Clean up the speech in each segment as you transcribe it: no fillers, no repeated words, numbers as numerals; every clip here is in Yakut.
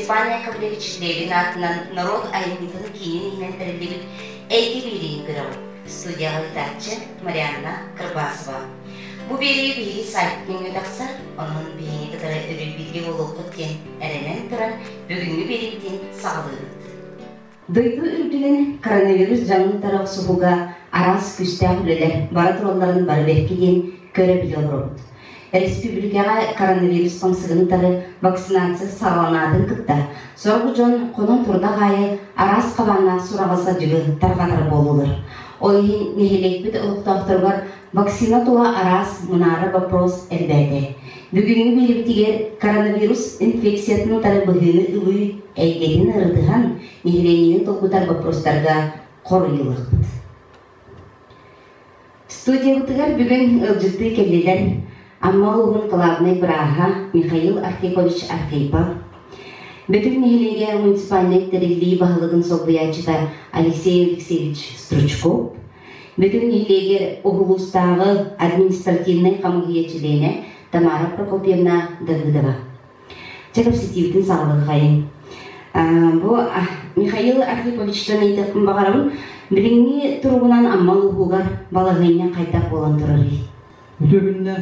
Степан Яковлевич Левин аатынан норуот айымньытын киинин иһинэн тэриллибит Эйгэ биэриини көрөҕүт. Студияҕа ыытааччы Марианна Кырбасова. Бу биэрии биһиги сайт нөҥүө тахсар, онон биһигини кытары өрүү бииргэ буолуоххут диэн эрэнэн туран бүгүҥҥү биэриибитин саҕалыыбыт. Дойду үрдүнэн коронавирус дьаҥын утары охсуһууга араас күүстээх үлэлэр бара туралларын бары бэркэ диэн көрө-билэ олоробут. Республикаҕа коронавирус хамсыгын утары вакцинация саҕаланаатын кытта сорох дьон хонон турдах аайы араас хабааннаах сураҕы-садьыгы тарҕатар буоллулар. Ол иһин нэһилиэкпит олохтоохторугар вакцина тула араас мунаара боппуруос элбээтэ. Бүгүҥҥү биэрибитигэр коронавирус инфекциятын утары быһыыны ылыы эйгэтин ырытыһан, нэһилиэнньэни толкутар боппуруостарга хоруйулуохпут. Студиябытыгар бүгүн ыалдьыттыы кэллилэр Амма улууһун кылаабынай бырааһа Михаил Архипович Архипов, Бөтүҥ нэһилиэгэ муниципальнай тэриллии баһылыгын солбуйааччыта Алексей Алексеевич Стручков, Бөтүҥ нэһилиэгэр улуустааҕы административнай хамыыһыйа чилиэнэ Тамара Прокопьевна Давыдова. Чэ, кэпсэтиибитин саҕалыаххайыҥ. Бу Михаил Архиповичтан ыйытыахпын баҕарабын. Билиҥҥи туругунан Амма улууһугар балаһыанньа хайдах буолан турарый? Үтүө күннэ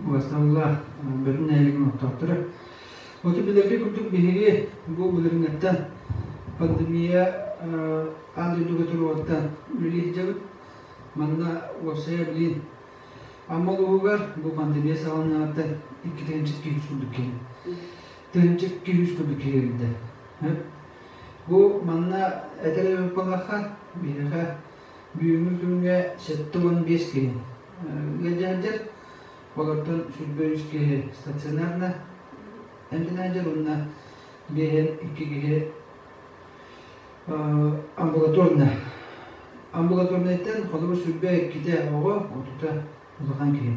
убастабыллаах Бөтүн нэһилиэгин олохтоохторо. Оту билэргэ курдук биһиги бу былырыҥҥыттан пандемия аан дойдуга туруоҕуттан үлэлии сылдьабыт. Манна уопсайа билин Амма улууһугар бу пандемия саҕаланыаҕыттан 2 200 курдук киһи 1200 курдук киһи өлдө. Бу манна этэр эбит буоллахха, биһиэхэ бүгүҥҥү күҥҥэ 75 киһи ыалдьар, олортон 23 киһи стационарно эмтэнээдьэр уонна биэһин икки киһи амбулаторно. Амбулаторнайтан холобур 22-тэ оҕо, отута улахан киһи.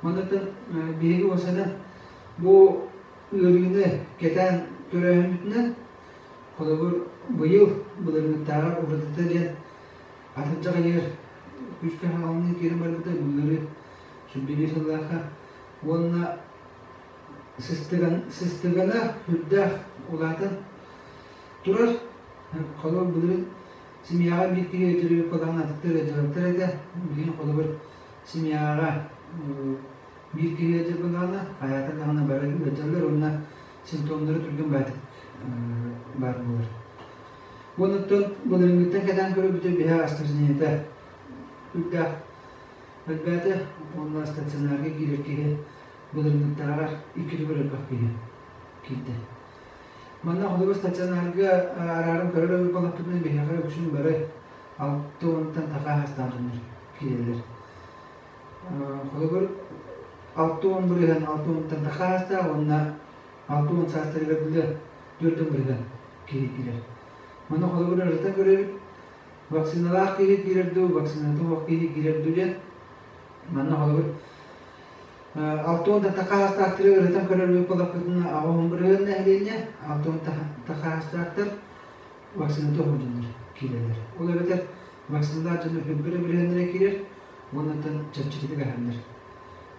Маннаттан биһиги уосанан бу ыарыыны кэтээн көрөөһүммүтүнэн холобур быйыл былырыҥҥыттааҕар уратыта диэн атырдьах ыйыгар күүскэ хаалыныы киирэн барбыта бу ыарыы 25 сыллаахха уонна сыстыгана сүрдээх улаатан турар. Холобур, былырыын семьяҕа биир киһи төрүөк кудаҕын атыттар ыалдьыбаттар этэ. Билигин холобур, семьяҕа биир киһи ыалдьар буоллаҕына, хайаатар даҕаны бары ыалдьаллар уонна симптомнара түргэн баайдык баар буолар. Уонуттан былырыыҥҥыттан кэтээн көрбүтэ биһэ осложнениета үрдээх элбээтэ уонна стационарга киирэр киһи былырыыҥҥыттааҕар икки төгүл элбэх киһи киирдэ. Манна холобур стационарга арааран көрөр эбит буоллахпытына биһиэхэ үксүн бары алта уонтан таха аһастаах дьоннор киирэллэр. Холобур 60 бырыһыан 60-тан таха аһастаах уонна 60 саастарыгар дылы 40 бырыһыан киһи киирэр. Манна холобур ырытан көрөбүт вакциналаах киһи киирэр дуу, вакцината суох киһи киирэр дуу диэн. Манна холобур 60 тахаастаахтары ырытан көрөр буоллахпытына 80 бырыһыан нэһилиэнньэ 60 тахаастаахтар вакцината суох дьоннор киирэллэр. Ол эбэтэр вакциналаах дьоннор хүрбэрэ бырыһыаннара киирэр уоннаттан чэпчэкитик аһаннар.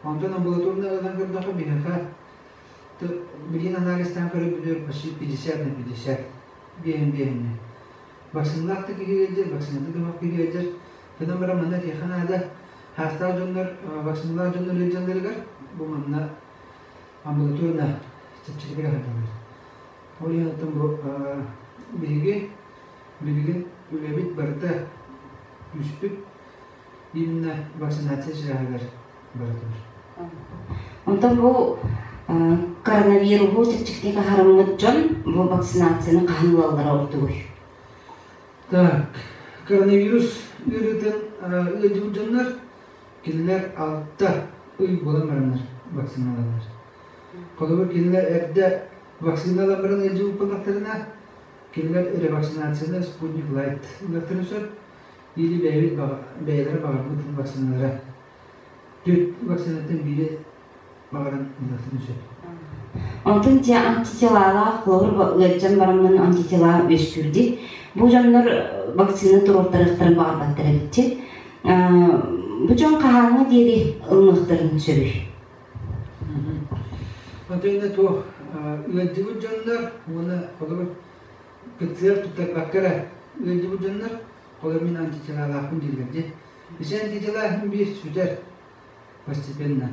Онтон амбулаторно ылан көрдөххө биһиэхэ билигин анализтаан көрөрбүтүгэр почти 50 на 50 биэһин биэһиннэ. Вакциналаах да киһи ыалдьар, вакцината да суох киһи ыалдьар. Гынан баран манна этиэххэ наада, Хаастаах дьоннор, вакциналаах дьоннор ыалдьалларыгар бу манна амбулаторно чэпчэкитик аһардаллар. Ол иһин оттон бу биһиги билигин үлэбит барыта күүспүт именно вакцинация чааһыгар бара турар. Онтон бу коронавируһу чэпчэкитик аһарыммыт дьон бу вакцинацияны хаһан ылаллара ордугуй? Так, коронавирус ыарыытын ыалдьыбыт дьоннор кинилэр 6 ый буолан бараннар вакциналанар. Холобур, кинилэр эрдэ вакциналан баран ыалдьыбыт буоллахтарына, кинилэр ревакцинацияны Спутник Лайт ылыахтарын сөп, или бэйэбит бэйэлэрэ баҕарбыт вакциналара төрт вакцинаттан биири баҕаран ылыахтарын сөп. Онтон те антителалаах холобур ыалдьан бараммын антитела үөскүүрдик. Бу дьоннор вакцина туруортарыахтарын баҕарбаттар эбитчи. Бу дьон хаһааҥҥа диэри ылыныахтарын сөбүй? Онтон туох Ыалдьыбыт дьоннор уонна холобур ПЦР туттарбакка эрэ ыалдьыбыт дьоннор холобур мин антителалаахпын дииллэр дии. Ити антитела биир сүтэр постепенно.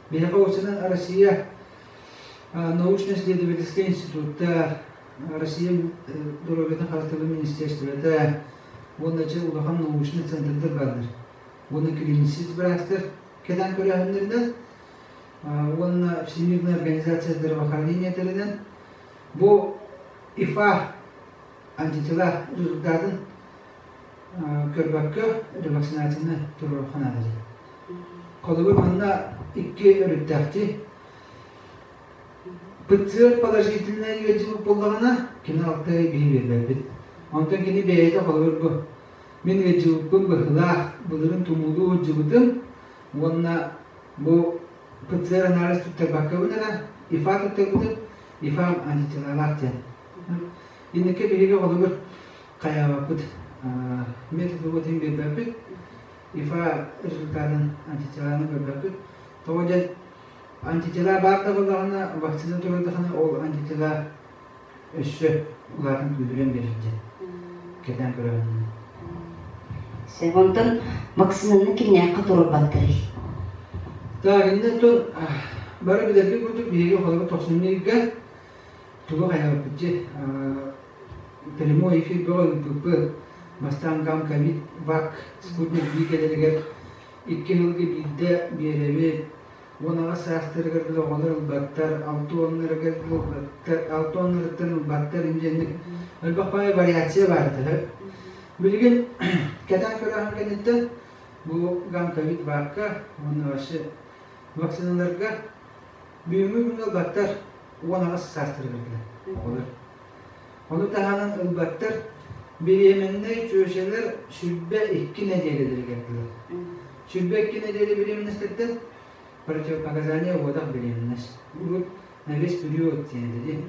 Биһиэхэ уопсайынан Россия научно-исследовательскай институттар, Россия доруобуйатын харыстабылын министерствота уонна чэ улахан научнай центрдар бааллар. Уонна клиницист быраастар кэтээн көрөөһүннэринэн уонна Всемирная организация здравоохранения тэринэн бу ИФА антитела результатын көрбөккө ревакцинацияны туруорухха наада диэн. Холобур, манна икки өрүттээхти. ПЦР положительнай ыалдьыбыт буоллаҕына, кини алта ый биһи биэрбэппит. Онтон кини бэйэтэ холобур бу мин ыалдьыбыппын быһыылаах, былырын тумуулуу ыалдьыбытым уонна бу ПЦР анализ туттарбаккабын эрэ ИФА туттарбытым, ИФА антителалаах диэн. Инники биһиги холобур хайаабаппыт, метод выводын биэрбэппит, ИФА результатын антителаны көрбөппүт. Тоҕо диэн антитела баар да буоллаҕына, вакцина туруордахына ол антитела өссө улаатан күүһүрэн биэрэр диэн кэтээн көрөбүн. Сөп, онтон вакцинаны кимнээххэ туруорбаттарый? Так, иннэ тон бары билэргэ курдук биһиги холобур тохсунньу ыйга тугу хайаабыппыт дии прямой эфир бөҕө ыыппыппыт. Бастаан гам ковид вак спутник V кэлэригэр икки сылга биирдэ биэрэбит. 18 саастарыгар дылы оҕолор ылбаттар, алта уоннарыгар дылы ылбаттар, алта уоннарыттан ылбаттар инженник элбэх баайы вариация баар этэ. Билигин кэтээн көрөөһүн кэнниттэн бу гам ковид вакка уонна вообще вакциналарга бүгүҥҥү күҥҥэ ылбаттар 18 саастарыгар дылы оҕолор. Ону таһынан ылбаттар беременнэй чүөчэлэр 22 нэдиэлэлэригэр дылы. 22 нэдиэлэ беременностэртэн противопоказания уодах беременность. Урут на весь период диэн дии.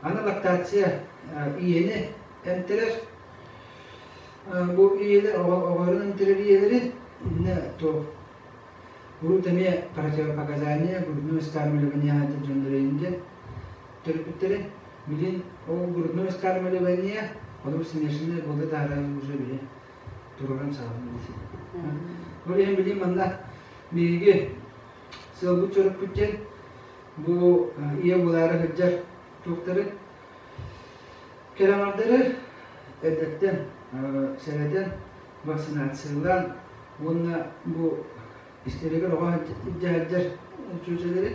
Аны лактация ийэни эмтэрэр бу ийэлэр оҕолорун эмтэрэр ийэлэри иннэ то урут эмиэ противопоказания грудное вскармливание дьоннорун диэн төрөппүттэри билин ол грудное вскармливание олор смешанное буолда таһааран уже били тураран саҕаланар. Ол иһин билин манна биһиги сыалбыт сорукпут диэн бу ийэ буолаары сылдьар туохтары кэрэҥэрдэри эрдэттэн сэрэтэн вакцинациялаан уонна бу истэригэр оҕо илдьэ сылдьар чүөчэлэри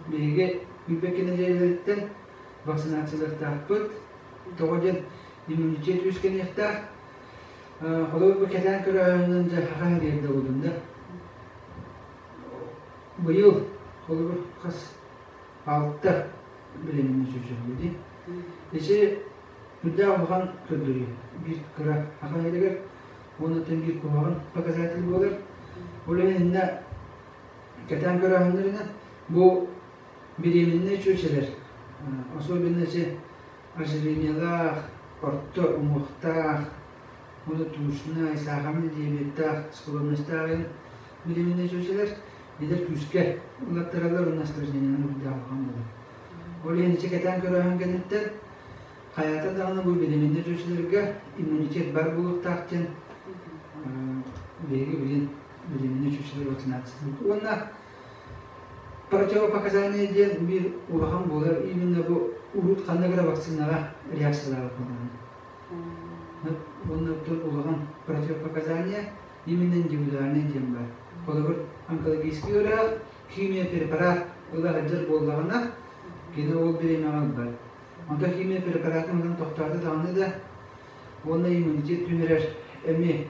биһиги билбэккэ нэдиэлэлэриттэн вакцинациялыахтаахпыт. Тоҕо диэн иммунитет үөскэниэхтээх. Холобур бу кэтээн көрөөһүнүн дьэ хаһан ириэрдэ буоллун да. Быйыл холобур хас алта билимини чүчүллү дии. Ити үрдээх улахан көрдөрүү. Биир кыра ахан иһигэр уонна биир куһаҕан показатель буолар. Ол иһин иннэ кэтээн көрөөһүннэринэн бу беременнэй чүөчэлэр особенно эти ожирениелаах, орто уҥуохтаах, уонна тушная, сахарный диабеттаах, склонностаах беременнэй чүөчэлэр эдэр күүскэ ылаттараллар уонна осложнениенан үрдээх улахан буолар. Ол иһин ити кэтээн көрөөһүн кэнниттэн хайата даҕаны бу беременнэй чүөчэлэргэ иммунитет бар буолуохтаах диэн биһиги билин беременнэй чүөчэлэр вакцинациялыыбыт. Уонна противопоказание диэн биир улахан буолар именно бу урут ханнык эрэ вакцинаҕа реакциялаабыт буоллаҕына. Уонна улахан противопоказание именно индивидуальный диэн баар. Холобур, онкологический ыарыһах химия препарат ыла сылдьар буоллаҕына, кини ол бириэмэҕэ ылбат. Онтон химия препаратын ылан тохтоото даҕаны да, уонна иммунитет түһэрэр эми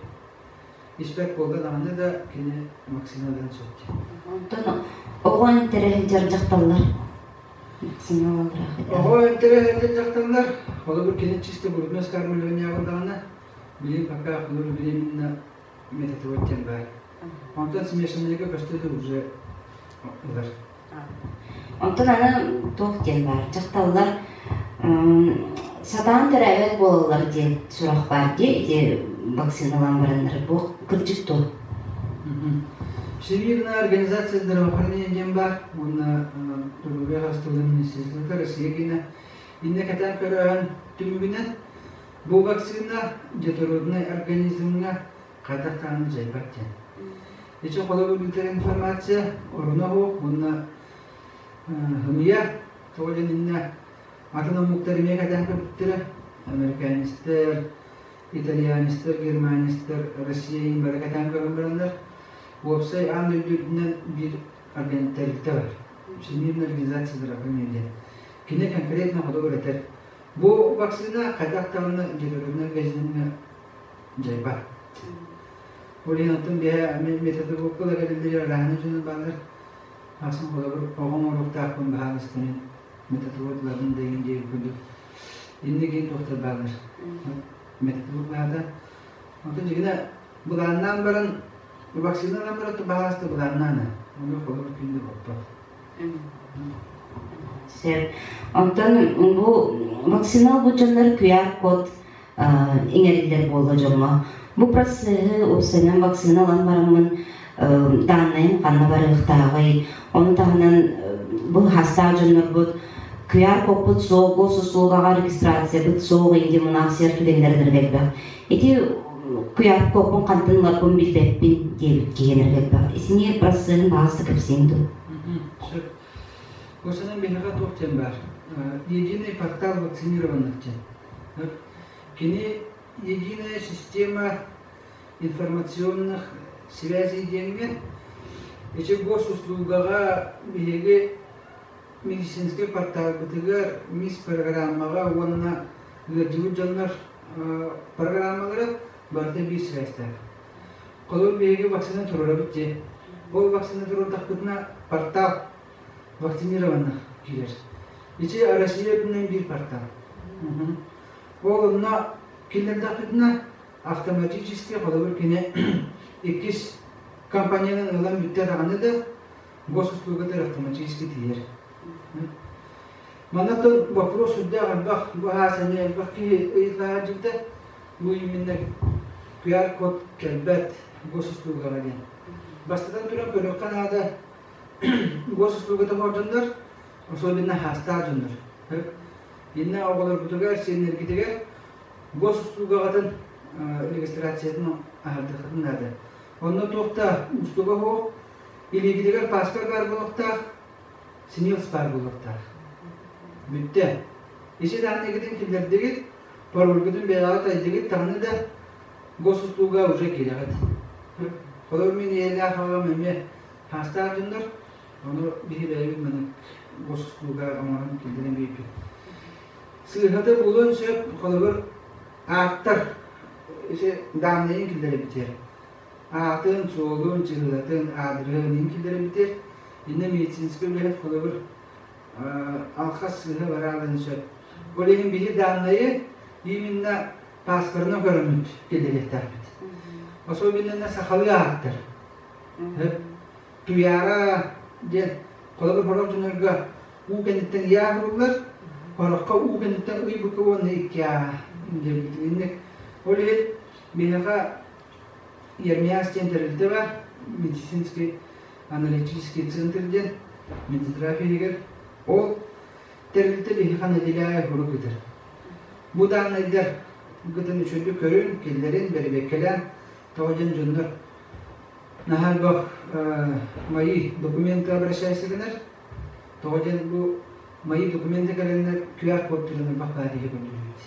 испэт буолла даҕаны да, кини вакцина ылыан сөп диэн. Онтон оҕо эмтэрэ сылдьар дьахталлар вакцина ылаллар Оҕо эмтэрэ сылдьар дьахталлар, холобур, кини чисто грудной вскармливание даҕаны, билин пока холобур беременна метатовод диэн баар. Онтон смешанныйга көстө да уже ылар. Онтон аны туох диэн баар, дьахталлар сатаан төрөөбөт буолаллар диэн сурах баар дии, ити вакциналаан бараннар. Бу кырдьык дуо? Всемирная организация здравоохранения диэн баар уонна Доруобуйа харыстабылын министерствота Россия киинэ иннэ кэтээн көрөөһүн түмүгүнэн бу вакцина детородный организмҥа хайдах даҕаны дьайбат диэн. Ичи холобур ыытар информация оруна суох уонна ымыйа тоҕо диэн иннэ атын омуктар эмиэ кэтээн көрбүттэрэ американецтэр, итальянецтар, германецтар, Россия иһин бары кэтээн көрөн бараннар уопсай аан дойду үрдүнэн биир тэрилтэ бар. Всемирная организация здравоохранения диэн. Кини конкретно холобур этэр. Бу вакцина хайдах даҕаны детородный организмҥа дьайбат. Ол иһин оттон биһэ методологкалар кэлэллэр арааһына дьоно бааллар. Ахсын холобур оҕом оруктаахпын баһаалыста мин методологларын да иһин диэбит курдук. Инники туохтар бааллар. Методолог баата. Онтон дьигинэ былааннаан баран вакциналаан баран баһаалыста былааннаан Оны холобур күндү боппот. Сөп. Онтон бу вакцина бу дьоннор QR-код иҥэриллэр буолла дьоҥҥо. Бу процеһы уопсайынан вакцина ылан бараммын дааннайым ханна барыахтааҕый, ону таһынан бу хастаах дьоннорбут QR-кодпут суох, госуслугаҕа регистрациябыт суох иҥди мунаахсыйар түгэннэрин элбэх. Ити QR-кодпун хантан ыларбын билбэппин диэбит киһи элбэх. Исини процеһын баҕаста кэпсиэҥ дуу? Сөп. Осанан биһиэхэ туох диэн баар? Единый портал вакцинированных диэн. Кини единая система информационных связей диэҥҥэ ити госуслугаҕа биһиги медицинскэй порталбытыгар МИС программаҕа уонна ыалдьыбыт дьоннор программалара барыта биир связьтаах. Холобур, биһиги вакцина туруорабыт дии. Ол вакцина туруордахпытына портал вакцинированных киирэр. Ити Россия үрдүнэн биир портал. Ол онно киллэрдэхпитинэ автоматически холобур кини иккис компаниянан ылан бүттэ даҕаны да госуслугатыгар автоматически тиийэр. Манна вопрос сүрдээх элбэх, бу аас эмиэ элбэх киһи ыйыталаһар дьиҥтэ. Бу именно QR-код кэлбэт госуслугаҕа диэн. Бастатан туран көрүөххэ наада госуслугата дьоннор, особенно хаастаах дьоннор. Инна оҕолорбутугар, сиэннэргитигэр госуслугаҕытын регистрациятын аһардыаххытын наада. Онно туох да устуга суох, илиигитигэр паспорт баар буолуохтаах, СНИЛС баар буолуохтаах. Бүттэ. Ити даанныйгытын киллэрдигит, парольгутун бэйэҕит айдыгыт даҕаны да госуслуга уже киирэҕит. Холобур мин ийэлээх аҕам эмиэ хаастаах дьоннор, ону биһи бэйэбит маннык госуслуга оҥорон киллэрэн биэрбит. Сыыһата буолуон сөп, холобур, ааттар ити дааннайын киллэрэбитигэр аатын, суолун, чыһыылатын, аадырыһын киллэрэбитигэр иннэ медицинскэй үлэһит холобур алхас сыыһа бараалын сөп. Ол иһин биһи дааннайы именно паспорынан көрөммүт киллэриэхтээхпит. Особенно сахалыы ааттар. Туйаара диэн холобур сорох дьоннорго уу кэнниттэн ыйаа ууруллар, сороххо уу кэнниттэн ый быка уонна икки аа диэбит. Ол иһин биһиэхэ Ермияс диэн тэрилтэ бар, медицинский аналитический центр диэн Минздрав иһигэр. Ол тэрилтэ биһиэхэ нэдиэлэ урук ыытар. Бу дааннайдар гытын үчүгэйдик көрүн, киллэрин, бэрэбиэркэлээн, тоҕо диэн дьоннор наһаа элбэх мои документы обращайся гынар. Тоҕо диэн бу мои документы кэлэннэр QR-код түрүн элбэх баар иһи көрдөрүбүт.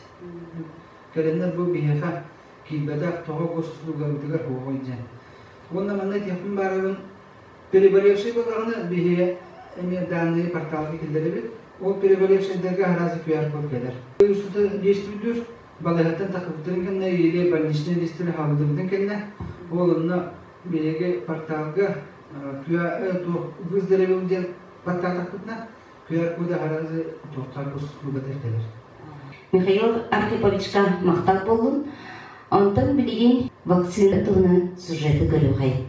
Кэлэннэр бу биһиэхэ киирбэтэх тоҕо госуслугабытыгар суоҕуй диэн. Уонна манна этиэхпин баарабын, переболевший буоллаҕына биһи эмиэ данные порталга киллэрэбит. Ол переболевшийдарга араас QR-код кэлэр. Устата действуйдуур, балыыһаттан тахсыбыттарын кэннэ или больничный листери хааллыбытын кэннэ ол онно биһиги порталга выздоровел диэн баттаатахпытына QR-кода араас туохтаах госуслугатыгар кэлэр. Михаил Архиповичка махтал буоллун. Онтон билигин вакцина туһунан сюжеты көрүөхэй.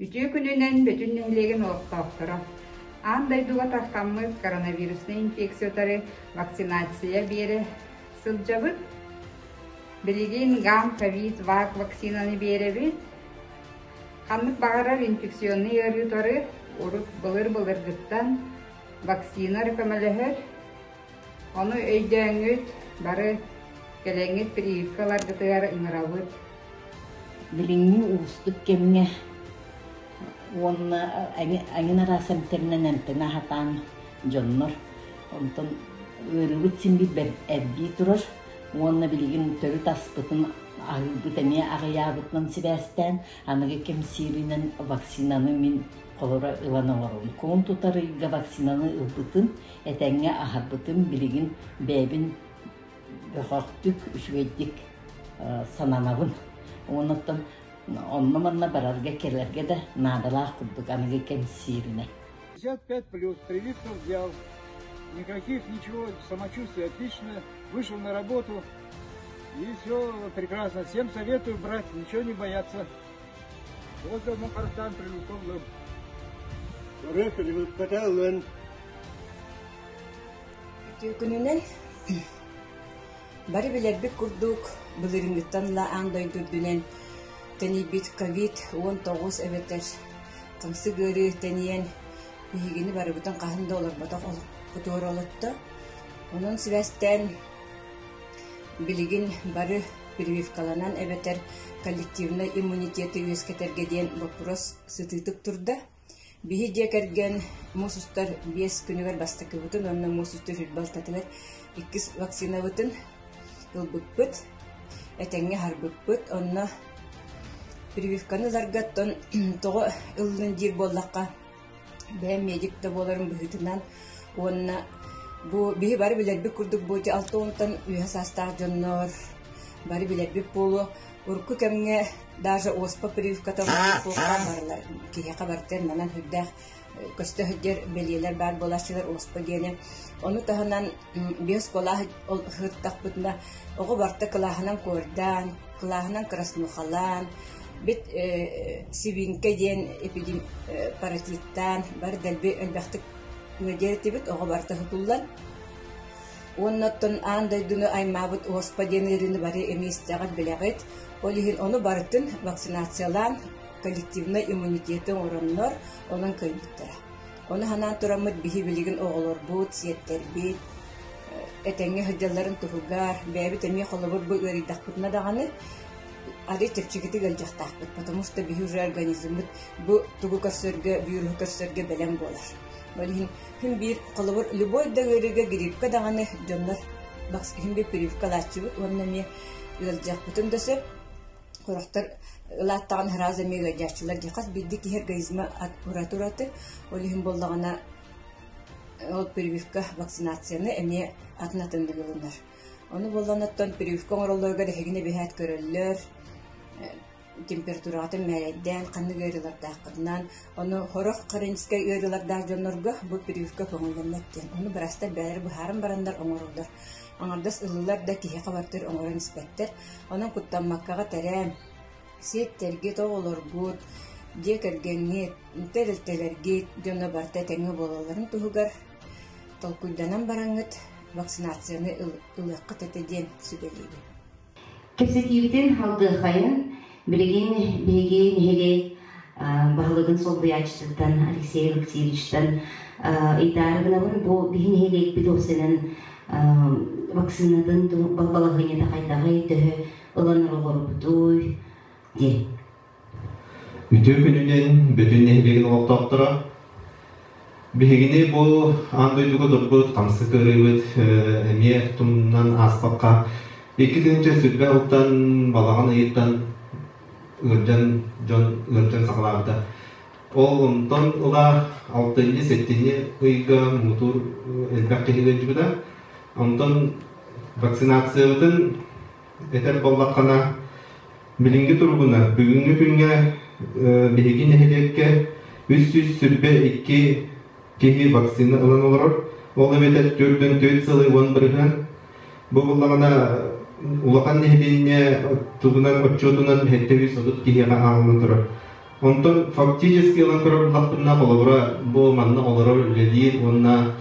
Үтүө күнүнэн бүтүн нэһилиэгин олохтоохторо! Аан дойдуга тарҕаммыт коронавируснай инфекция утары вакцинация биэрэ сылдьабыт. Билигин ГАМ-ковид ВАК вакцинаны биэрэбит. Ханнык баҕарар инфекционнай ыарыы утары урут былыр-былыргыттан вакцина эрэ көмөлөһөр. Ону өйдөөҥҥүт, бары кэлэҥҥит прививка ыларгытыгар ыҥырабыт. Билиҥҥи уустук кэмҥэ уонна эҥин араас эмтэринэн эмтэнэ сатаан дьоннор онтон ыарыыбыт син биир элбии турар уонна билигин төрүт аспытын аһыырбыт эмиэ аҕыйаабытынан сибээстээн аныгы кэм сиэринэн вакцинаны мин холоро ылан олоробун. Кулун тутар ыйга вакцинаны ылбытым, этэҥҥэ аһарбытым, билигин бэйэбин бөҕөхтүк, үчүгэйдик сананабын. Оннуттан онно-манна барарга-кэлэргэ да наадалаах курдук аныгы кэм сиэринэн. 55 плюс, прививку взял. Никаких ничего, самочувствие отличное. Вышел на работу, и все прекрасно. Всем советую брать, ничего не бояться. Вот Мухартан прививку Прививката Үтүө күнүнэн бары билэрбит курдук, былырыыҥҥыттан ыла аан дойду үрдүнэн тэнийбит ковид-19 эбэтэр хамсык ыарыы тэнийэн биһигини барыбытын хаһан да олорботох олохпутугар олотто. Онон сибээстээн билигин бары прививкаланан эбэтэр коллективнай иммунитеты үөскэтэргэ диэн боппуруос сытыытык турда. Биһи дьиэ кэргэн муус устар 5 күнүгэр бастакыбытын уонна муус устар балтатыгар иккис вакцинабытын ылбыппыт, этэҥҥэ аһарбыппыт. Онно прививканы ыларга оттон тоҕо ыллын диир буоллахха, бэйэм медик да буоларым быһыытынан уонна бу биһи бары билэрбит курдук бу ити алта уонтан үөһэ саастаах дьоннор бары билэрбит буолуо. Урукку кэмҥэ даже оспа прививката суохха барылар киһиэхэ барытыгар манан сүрдээх көстө сылдьар бэлиэлэр баар буолааччылар оспа диэни. Ону таһынан биэс кылаас сырыттахпытына оҕо барыта кылааһынан куордаан, кылааһынан краснухалаан, бит сибиҥкэ диэн эпидем паротиттаан бары дэлби элбэхтик ыалдьар этибит оҕо барыта сутуллан. Уонна оттон аан дойдуну аймаабыт оспа диэн ыарыыны бары эмиэ истэҕит, билэҕит. Ол иһин ону барытын вакцинациялаан, коллективнай иммунитеты оҥороннор, онон кыайбыттара. Ону санаан тураммыт биһи билигин оҕолорбут, сиэттэрбит этэҥҥэ сылдьалларын туһугар, бэйэбит эмиэ холобур бу ыарыйдахпытына даҕаны арыый чэпчэкитик ыалдьыахтаахпыт, потому что биһи уже организммыт бу тугу көрсөргө, вируһу көрсөргө бэлэм буолар. Ол иһин Күн биир, холобур, любой да ыарыыга гриппкэ даҕаны дьоннор иһин биир прививкалааччыбыт уонна эмиэ ыалдьыахпытын да сөп. Сорохтор ылааттаҕына сразу эмиэ ыалдьааччылар дии. Хас биирдии киһи организма ураты-ураты. Ол иһин буоллаҕына ол прививка вакцинацияны эмиэ атын-атыннык ылынар. Ону буоллаҕына оттон прививка оҥороллоругар эһигини эбэһээт көрөллөр температураҕытын мээрэйдээн ханнык ыарыылардааххытынан, ону сорох хроническай ыарыылардаах дьоннорго бу прививка көҥүллэммэт диэн. Ону быраастар бэйэлэрэ быһааран бараннар оҥороллор. Аҥардас ыллылар да киһиэхэ барытыгар оҥорон испэттэр. Онон куттаммаккаҕыт эрэ, сиэттэргит, оҕолоргут, дьиэ кэргэҥҥит, тэрилтэлэргит дьоно барыта этэҥҥэ буолалларын туһугар толкуйданан бараҥҥыт вакцинацияны ылыаххыт этэ диэн сүбэлиибин. Кэпсэтиибитин салгыаххайын билигин биһиги нэһилиэк баһылыгын солбуйааччытыттан Алексей Алексеевичтан ыйдаары гынабын. Бу биһи нэһилиэкпит уопсайынан вакцинатын балаһыанньата хайдаҕый, төһө ылан олорбутуй диэн. Үтүө күнүнэн бүтүн нэһилиэгин олохтоохторо биһигини бу аан дойдуга турбут хамсык ыарыыбыт эмиэ тумнан ааспакка 2020 сылтан балаҕан ыйыттан ыалдьан дьон ыалдьан саҕалаабыта. Ол онтон ыла алтынньы-сэттинньи ыйга муҥутуур элбэх киһи ыалдьыбыта. Онтон вакцинациябытын этэр буоллаххына Билиҥҥи туругунан бүгүҥҥү күҥҥэ биһиги нэһилиэккэ 322 киһи вакцина ылан олорор. Ол эбэтэр 44 сылы 10%. Бу буоллаҕына улахан нэһилиэнньэ тугунан отчуотунан 730 киһиэхэ ааҕыллан турар. Онтон фактически ылан көрөр буллахпытына, холобура, бу манна олорор, үлэлиир уонна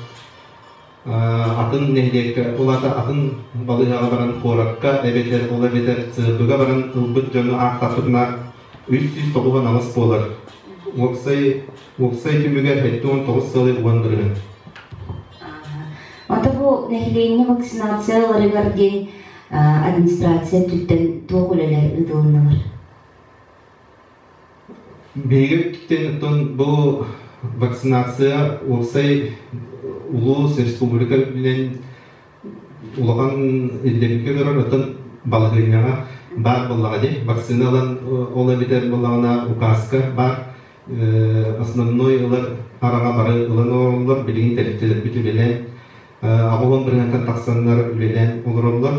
атын нэһилиэккэ, ол аата атын балыыһаҕа баран куоракка эбэтэр ол эбэтэр ЦБ-га баран ылбыт дьону аахтахпытына 398 буолар. Уопсай уопсай түмүгэр 79 сылы уон бырыһын. Ото бу нэһилиэнньэ вакцинация ыларыгар диэн администрация өттүттэн туох үлэлэр ыытылыннылар? Биһиги өттүттэн оттон бу вакцинация уопсай улуус, республика үрдүнэн улахан ирдэбилгэ көрөр, оттон балаһыанньаҕа баар буоллаҕа дии. Вакцина ылан ол эбэтэр буоллаҕына указка баар основной ылар араҥа бары ылан олороллор. Билигин тэрилтэлэрбит үлэлээн 80 бырыһыантан тахсаннар үлэлээн олороллор.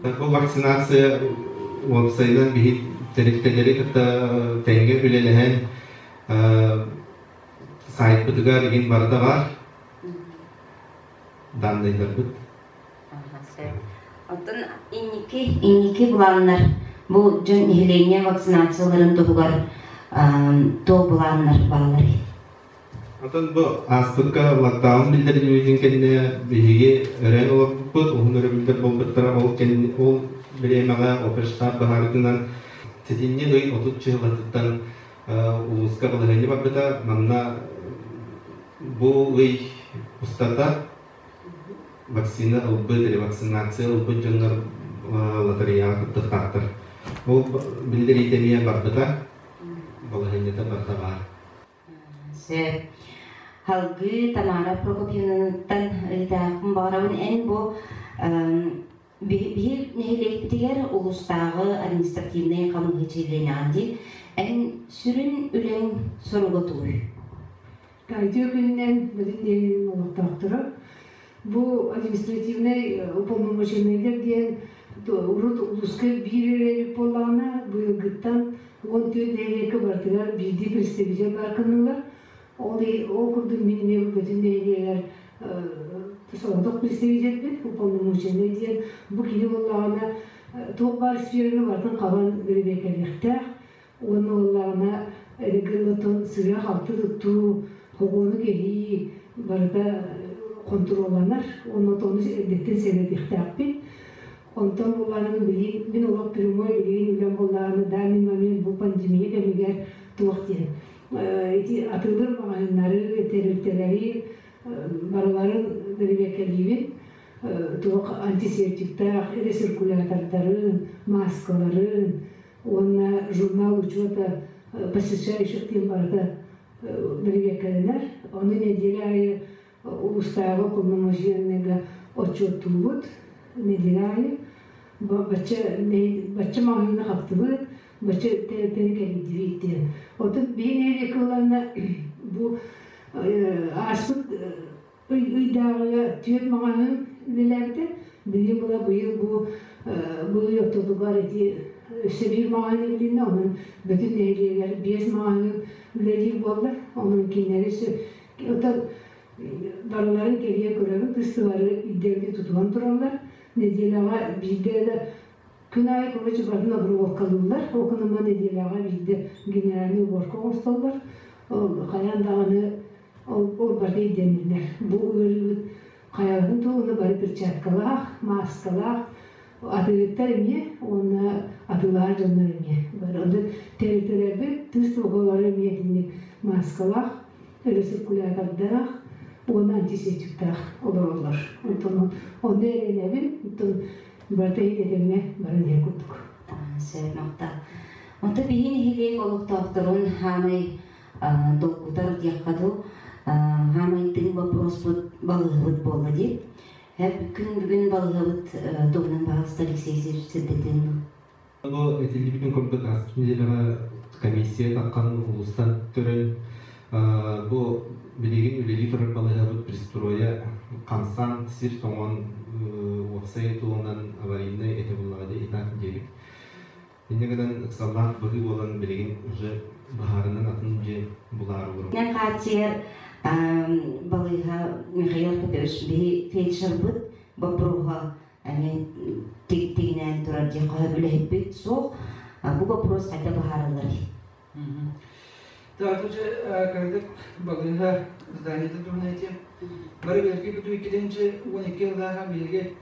Бу вакцинация уопсайынан биһи тэрилтэлэри кытта тэҥҥэ үлэлэһэн сайтпытыгар игин барыта баар данныйдарбыт. Оттон инники инники былааннар бу дьон нэһилиэнньэ вакцинацияларын туһугар туох былааннар баалларый? Оттон бу ааспыкка локдаун биллэриллибитин кэннэ биһиги өрөөн олорбуппут, уһун өрөбүллэр буолбуттара. Ол кэнни ол бириэмэҕэ оперштаб быһаарыытынан сэтинньи ый 30 чыһылатыттан улууска балаһыанньа барбыта. Манна бу ый устата вакцина ылбыт или вакцинация ылбыт дьоннор лотереяҕа кыттыахтаахтар. Ол биллэриитэ эмиэ барбыта, балаһыанньата барыта баар. Сөп. Салгыы Тамара Прокопьевнаттан ыйытаахпын баҕарабын. Эн бу биһи нэһилиэкпитигэр улуустааҕы административнай хамыыһыйа чилиэнэҕин дии. Эн сүрүн үлэҥ соруга тугуй? Үтүө күнүнэн бүтүн нэһилиэгин олохтоохторо. Бу административнай уполномоченнайдар диэн урут улууска биир эрэ эбит буоллаҕына, быйылгыттан 14 нэһилиэккэ барытыгар биирдии представитель баар гыннылар. Ол, ол курдук мин эмиэ бу бүтүн нэһилиэгэр соҕотох представительбит, уполномоченный диэн. Бу кини буоллаҕына туох баар сфераны барытын хабан бэрэбиэркэлиэхтээх. Уонна буоллаҕына регионтан сыыһа-халты туттуу, хогуону кэһии барыта хонтуруолланар. Уонна ону эрдэттэн сэрэтиэхтээхпит. Онтон буоллаҕына билигин мин олох прямой билигин үлэм буоллаҕына данный момент бу пандемия кэмигэр туох диэн ити атыылыыр маҕаһыыннары, тэрилтэлэри барыларын бэрэбиэркэлиибин. Туох антисептиктаах рециркулятордарын, мааскаларын, уонна журнал учета посещающих диэн барыта бэрэбиэркэлэнэр. Ону нэдиэлэ аайы улуустааҕы уполномоченныйга отчуоттуубут. Нэдиэлэ аайы бачча бачча маҕаһыыны хаптыбыт, бачча тэрилтэни кэрийдибит диэн. Отут биһи нэһилиэккэ ыланна бу ааспыт Ый ыйдааҕыга түөрт маҕаһыын үлэлээбитэ. Билигин була быйыл бу бу ый ортотугар ити өссө биир маҕаһыын эбилиннэ. Онон бүтүн нэһилиэгэр биэс маҕаһыын үлэлиир буолла. Онон кинилэри өссө оттон барыларын кэрийэ көрөбүн тыстыбары ирдэбили тутуһан тураллар. Нэдиэлэҕэ биирдэ да күн аайы короче барытын обработкалыыллар. Ол гынан нэдиэлэҕэ биирдэ генеральный уборка оҥостоллор. Ол хайаан даҕаны Ол, ол барыта ирдэниллэр. Бу ыарыыбыт хайаларын туһуна бары перчаткалаах, мааскалаах, атыыһыттар эмиэ уонна атыылаһар дьоннор эмиэ. Бары онно тэрилтэлэрбит тыс туһалара эмиэ итинник мааскалаах, рециркулятордаах уонна антисептиктаах олороллор. Онтон онно эрэнэбин, оттон барыта иһин этэҥҥэ баран иһэр курдук. Сөп, махтал. Онто биһи нэһилиэк олохтоохторун хаамай долгутар диэххэ дуу, хаамай тыын боппуруоспут балыыһабыт буолла дии. Күн бүгүн балыыһабыт туһунан баҕаста Алексей сирдэтин дуу? Бу этиллибитин курдук ааспыт нэдиэлэҕэ комиссия таххан улуустан көрөн бу билигин үлэлии турар балыыһабыт пристроя хамсаан сир тоҥон уопсай туһунан аварийнай этэ буоллаҕа дии и так диэбит. Инньэ гынан ыксаллаах быһыы буолан билигин уже баһаарынан атын дьиэ булаары олоробут. Хааччыйар балыыһа Михаил Петрович биһи фельдшербыт боппуруоһа эмиэ тигинээн турар диэн хоһо үлэһиппит суох. Бу боппуруос хайда быһаарылларый? Таатычы кырдык балыыһа зданиета туһунан этиэм. Бары билэрги бүтү иккитинчи 12 сыллааха биһиги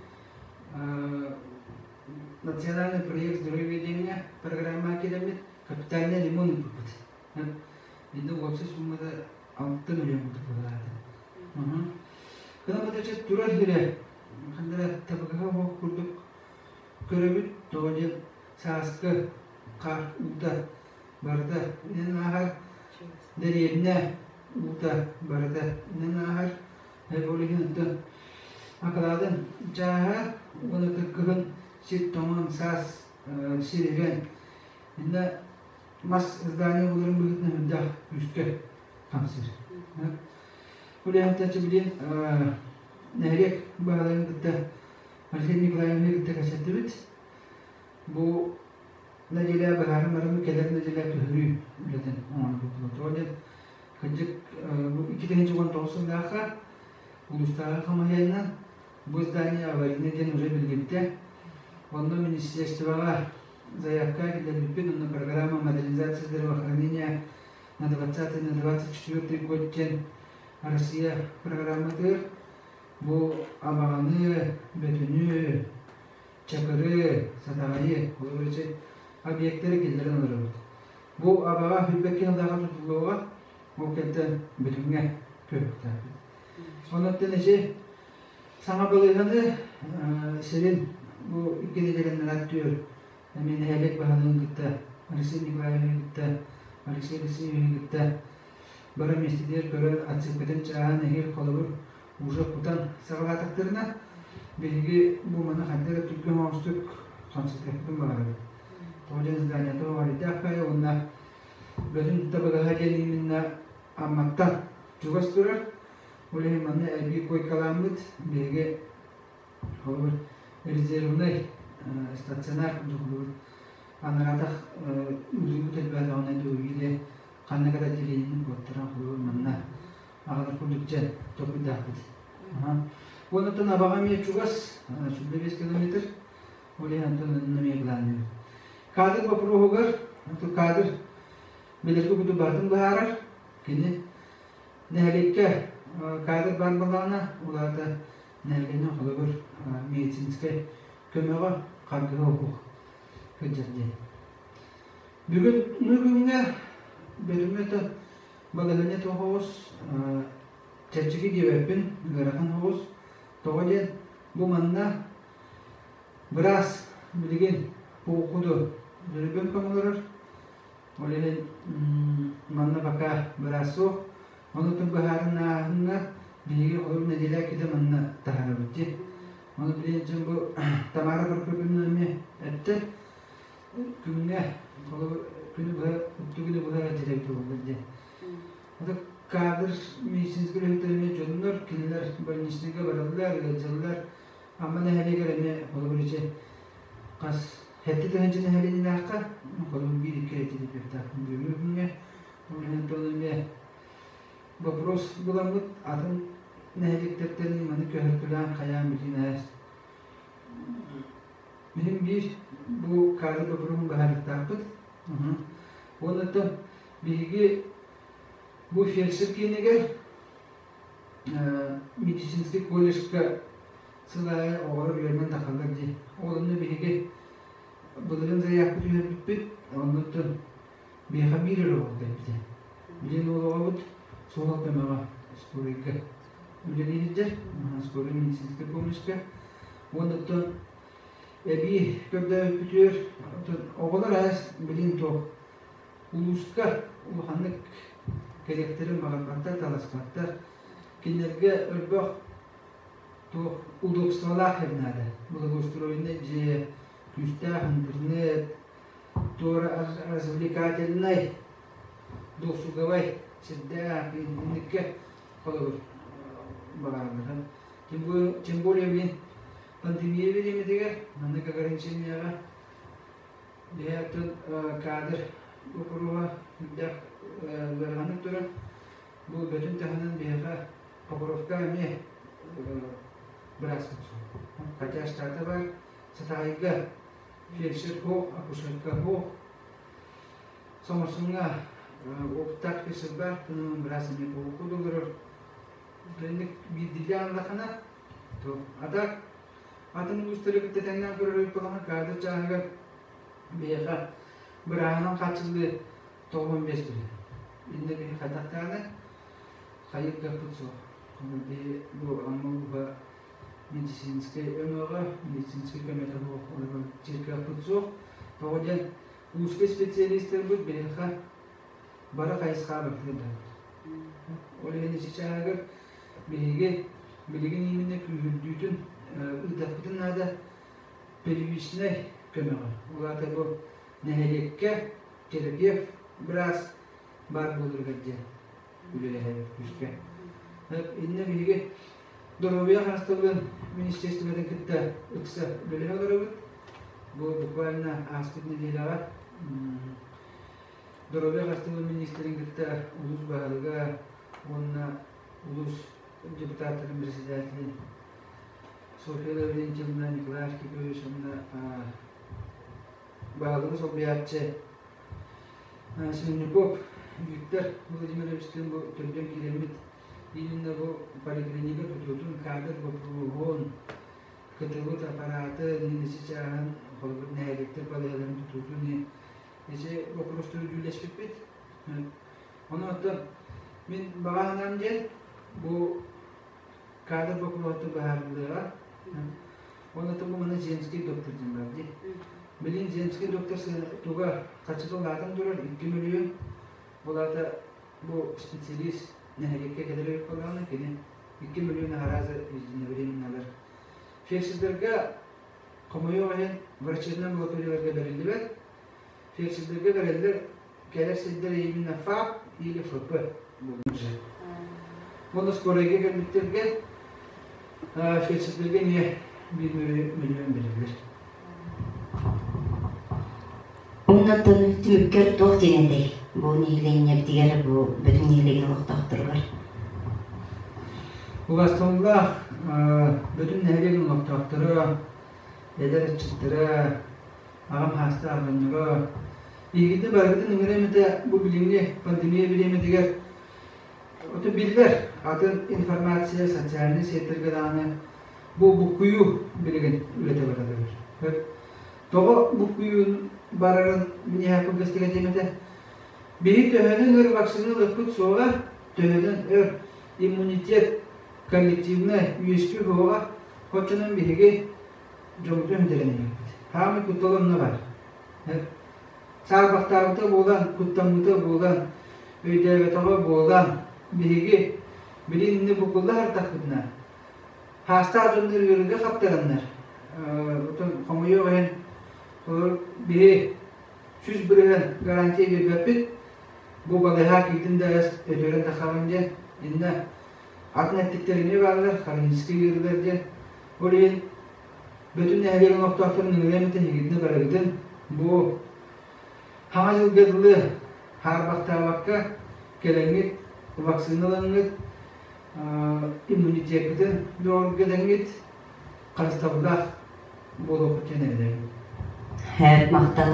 национальный проект здоровья диэҥҥэ программа киирэммит капитальный ремонт ыыппыппыт. Инде уопсай суммата 6 миллион курдук буолаата. Кына бытача турар сирэ ханна табыгаһа оһох курдук көрөбүт. Тоҕо диэн сааскы хаар уута барыта инэн ааһар, дэриэбинэ уута барыта инэн ааһар. Ол иһин оттон акылаатын чааһа уонна кыһын сир тоҥон саас сир ирэн иннэ мас здание буоларын быһыытынан үрдээх күүскэ хамсыыр. Үлэһиттэн билин нэһилиэк баһылыгын кытта Алексей Николаевичы кытта кэпсэттибит. Бу нэдиэлэ быһааран баран кэлэр нэдиэлэ көһөрүү үлэтин оҥорбуппут. Тоҕо диэн кырдьык бу 2019 сыллаахха улуустааҕы хамыһыйанан бу здание аварийный диэн уже биллибитэ. Онно министерствоҕа заявка киллэрбиппит, онно программа модернизации здравоохранения на 20 на 24 год диэн Россия программатыгар бу Абаҕаны, Бөтүнү, Чакыры, Сатаҕайы, холобур объектары киллэрэн олоробут. Бу Абаҕа сүүрбэккэ сыллааҕы тутуллуоҕа, ол кэнтэн Бөтүҥҥэ көһүөхтээхпит. Онон ити саҥа балыыһаны сирин бу икки нэдиэлэннэрэ түөр эмиэ нэһилиэк баһылыгын кытта Алексей Николаевиһы кытта Алексей Алексеевиһы кытта бары миэстэтигэр көрөн отсыпкатын чааһын эһиил холобур уже кутан саҕалаатахтарына биһиги бу маны хайдах эрэ түргэн оҥостук хамсатыахпытын баҕарабыт. Тоҕо диэн зданиета оҕарыйдаах баайа уонна Бөтүн табыгаһа диэн именно Амматтан чугас турар. Ол иһин манна эбии койкалааммыт биһиги холобур резервнэй стационар курдук холобур анараатах ыарыыбыт элбээтэҕинэ дуо ханнык эрэ отделениены куоттаран холобур манна аҕалар курдук дьэ толкуйдаахпыт. Уонна Абаҕа эмиэ чугас, 105 километр, ол иһин онтон эмиэ былаанныыбыт. Кадр боппуруоһугар, кадр билэргэ курдук барытын быһаарар. Кини нэһилиэккэ кадр баар буоллаҕына, ол аата нэһилиэнньэ холобур медицинскэй көмөҕө харгыһа уһук сылдьар диэн. Бүгүн күҥҥэ бөлүммүт балаһыанньа туох оҕус чэпчэки диэбэппин, ыарахан оҕус. Тоҕо диэн бу манна быраас билигин куду дөрүгүн көҥүлөрөр. Ол иһин манна пока быраас суох. Онутун быһаарынааһыҥҥа биһиги олор нэдиэлэ китэ манна таһаарабыт дии. Ону билигин дьон бу Тамара Прокопьевна эмиэ эттэ. Күҥҥэ холобур күнү быһа күнү быһа дьирэбит буоллар диэн. Это кадр медицинскэй үлэһиттэр эмиэ дьоннор, кинилэр больничныйга бараллар, ыалдьаллар. Амма нэһилиэгэр эмиэ холобур ичи хас хэттэ тыһыынча нэһилиэнньэлээххэ холобур биир икки эрэ тиийбэтэхпин бүгүҥҥү күҥҥэ. Ол иһин эмиэ вопрос буламмыт атын нэһилиэктэртэн маны көһөртөлөөн хайаан билигин аас Мин биир бу кадр боппуруоһун быһаарыахтаахпыт. Уонна биһиги бу фельдшер киинигэр медицинский колледжка сыл аайы оҕолор үөрэнэн тахаллар дии. Ол онно биһиги былырыын заявка түһэрбиппит, оннуттан биһиэхэ биир эрэ оҕо кэлбитэ. Билигин ол оҕобут суһал көмөҕө скорыйга үлэлии сылдьар, скорый медицинскэй помощька. Уонна эбии көрдөөбүппүтүгэр оҕолор аас билин туох улууска улаханнык кэлиэхтэрин баҕарбаттар, таласпаттар. Кинилэргэ өрбөх туох удобстволаах иһин наада. Благоустроенный дьиэ, күүстээх интернет, туора развлекательнай, досуговай сирдээх инникке холобур баҕараллар. Тем более билин пандемия бириэмэтигэр маннык ограничениеҕа биһиэттэн кадр боппуруоһа үрдээх ыараханнык турар. Бу бөтүн таһынан биһиэхэ Покровка эмиэ бырааспыт суох. Хотя штата бар, Сатаайга фельдшер суох, акушерка суох. Соморсуҥҥа Опыттаах фельдшер баар, быраас эмиэ куһукку олорор. Биирдиилээн ыллахына, то а так атын улуустары кытта тэҥнээн көрөр буоллаҕына, каадыр чааһыгар биһиэхэ бырааһынан хааччыллыы 95 били. Иннэ биһи хайдах даҕаны хайык кыахпыт суох. Биһи бу Амма улууһа медицинскэй өҥөҕө, медицинскэй көмөтө суох олорор кыахпыт суох. Тоҕо диэн узкий специалистарбыт биһиэхэ бары хайысхаҕа барытыгар Ол иһин ити чааһыгар биһиги билигин именно күүһүрдүүтүн ыытыахпытын наада первичнэй көмөҕө. Ол аата бу нэһилиэккэ терапевт быраас баар буоларыгар диэн үлэлэһэбит күүскэ. Иннэ биһиги доруобуйа харыстабылын министерствотын кытта ыкса үлэлэһэ олоробут. Бу буквально ааспыт нэдиэлэҕэ Доруобуйа харыстабылын министрин кытта улуус баһылыга уонна улуус депутаттарын председателин Софья Лаврентьевна, Николай Архипович уонна баһылыгы солбуйааччы Семенников Виктор Владимировичтыын бу төрдүөн киирэммит именно бу поликлиника тутуутун кадр боппуруоһун кытыбыт аппараты нинisi чааһын холобур нэһилиэктэр балыыһаларын тутуутун ити боппуруостары дьүүллэспиппит. Ону оттон мин баҕа санаам диэн бу кадр боппуруоһа быһаарыллыаҕа. Онно бу маны земский доктор диэн баар дии. Билин земский доктор туга хаччыта улаатан турар 2 миллион. Ол аата бу специалист нэһилиэккэ кэлэр эбит буоллаҕына кини 2 миллион араазы единовременналар. Фельдшердэргэ хомойуох иһин врачебнай амбулаторияларга бэриллибэт. Фельдшердэргэ бэриллэр кэлэр сирдэр именно ФАП или ФП буолар. Уонна скорайга кэлбиттэргэ фельдшердэргэ эмиэ биир миллион бэриллэр. Оннотон түмүккэр туох диэн этэй? Бу нэһилиэнньэбитигэр, бу бүтүн нэһилиэгин олохтоохторугар. Убастабыллаах бүтүн нэһилиэгин олохтоохторо, эдэр ыччаттара, аҕам хаастаах оҕонньоро, биһигитин барыгытын ыҥырыам этэ бу билиҥҥи пандемия бириэмэтигэр ото биллэр атын информация социальнай сетьтэргэ даҕаны бу буккуйуу билигин үлэтэ барар. Тоҕо буккуйуун барарын миэхэ кылгастык этиэм этэ. Биһи төһөнөн өр вакцина ылыахпыт суоҕа, төһөнөн өр иммунитет коллективнай үөскүү суоҕа, оччонон биһиги дьоммутун сүтэрэн иһэбит. Хаамый куттал онно баар. Саарбахтаабыта буолан, куттаммыта буолан, өйдөөбөтөҕө буолан, биһиги билин инни букулла сыртахпытына, хаастаах дьоннор ыарыыга хаптараннар, отон хомойуох иһин, биһи 100% гарантия биэрбэппит, бу балыыһа киирдин да өтөрөн тахсабын диэн, иннэ атын эттиктэр эмиэ бааллар, хроническай ыарыылар диэн. Ол иһин бүтүн нэһилиэгин олохтоохторун ыҥырыам этэ эһигитини барыгытын бу хаҥа дьылга дылы хаарбахтаабакка кэлэҥҥит вакциналаҥҥыт, иммунитеккытын бөҕөргөтөҥҥүт харыстабыллаах буолуоххут диэн эрэнэбин. Һээт махтал.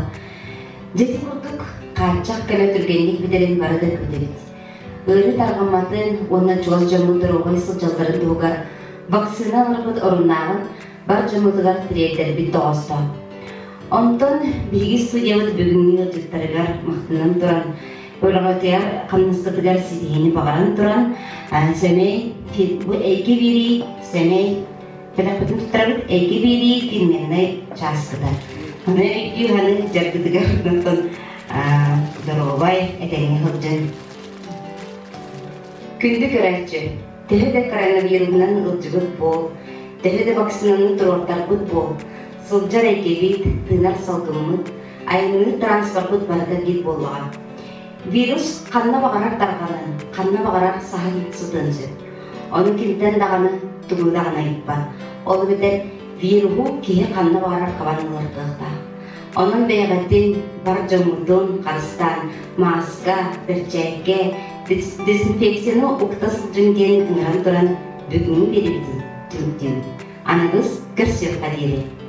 Дьэ ити курдук хааччах кэмэ түргэнник бүтэрин бары да күүтэбит. Ыарыы тарҕамматын уонна чугас дьоммут доруобай сылдьалларын туһугар вакцина ыларбыт оруннааҕын бар дьоммутугар тириэрдэрбит тоҕоостоох. Онтон биһиги студиябыт бүгүҥҥү ыалдьыттарыгар махтанан туран, үлэҕитигэр хамнаскытыгар ситиһиини баҕаран туран, сэмэй бу эйгэ биэрии сэмэй Бэлэхпитин туттарабыт эйгэ биэрии фирменнай чааскыта. Аны өйдүү ханы дьаргытыгар онтон доруобай этэҥҥэ сылдьын. Күндү көрөөччү, төһө да коронавируһунан ыалдьыбыт буол, төһө да вакцинаны туруортарбыт буол, сылдьар эйгэбит, тыынар салгыммыт, айанныыр транспорпут барыта биир буоллаҕа. Вирус ханна баҕарар тарҕанан, ханна баҕарар саһан сытыан сөп. Ону кимтэн даҕаны тугу даҕаны ыйыппат. Ол эбэтэр вируһу киһи ханна баҕарар хабан ылар кыахтаах. Онон бэйэҕитин, бар дьоҥҥутун харыстаан, мааска, бэрчээккэ, дезинфекцияны укта сылдьыҥ диэн ыҥыран туран бүгүҥҥү биэриибитин түмүктүүбүт. Аныгыс көрсүөххэ диэри.